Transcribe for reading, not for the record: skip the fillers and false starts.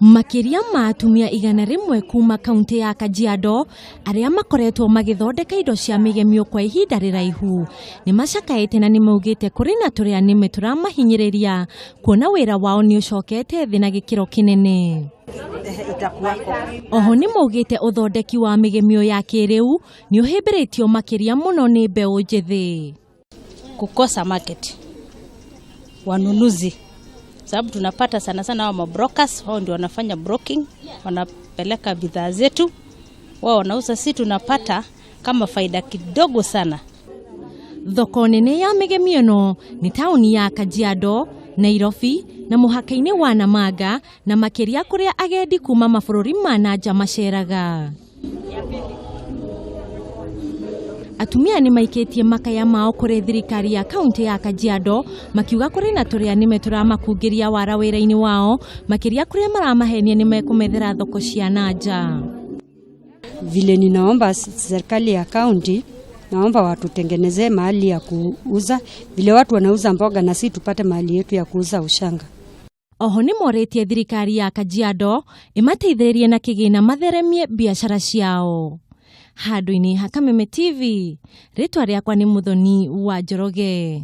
Makĩria ma atumia 100 kuma kaunti ya Kajiado arĩa makoretwo magĩthondeka indo cia mĩgemio kwa ihinda rĩraihu nĩ macakaĩte na nĩ maugĩte kũrĩ na tũrĩa nĩme tũramahinyĩrĩria kuona wĩra wao nĩ ũcokete thĩ na gĩkĩro kĩnene. Oho nĩ maugĩte ũthondeki wa mĩgemio ya kĩrĩu nĩ ũhĩmbĩrĩtio makĩria mũno nĩ mbeũ njĩthĩ. Kukosa market, wanunuzi, sababu tunapata sana sana hao mabrokers, wao ndio wanafanya broking, wanapeleka bidhaa zetu, wao wanauza, si tunapata kama faida kidogo sana. Thoko nene ya mĩgemio ĩno nĩ taũni ya Kajiado, Nairobi na mũhaka-inĩ wa Namanga na makĩria kũrĩa agendi kuma mabũrũri ma na nja maceraga. Atumia nĩ maikĩtie makaya mao kũrĩ thirikari ya kaunti ya Kajiado makiuga kũrĩ na tũrĩa nĩme tũramakungĩria wara wĩra-inĩ wao makĩria kũrĩa maramahenia nĩ mekũmethera thoko cia na nja. Vile ninaomba serikali ya kaunti, naomba watutengenezee mahali ya kuuza, vile watu wanauza mboga na si tupate mahali yetu ya kuuza ushanga. Oho nĩ morĩtie thirikari ya Kajiado ĩmateithĩrĩrie na kĩgĩna matheremie biacara ciao. Handũ-inĩ ha Kameme TV, rĩtwa rĩakwa nĩ Muthoni wa Njoroge.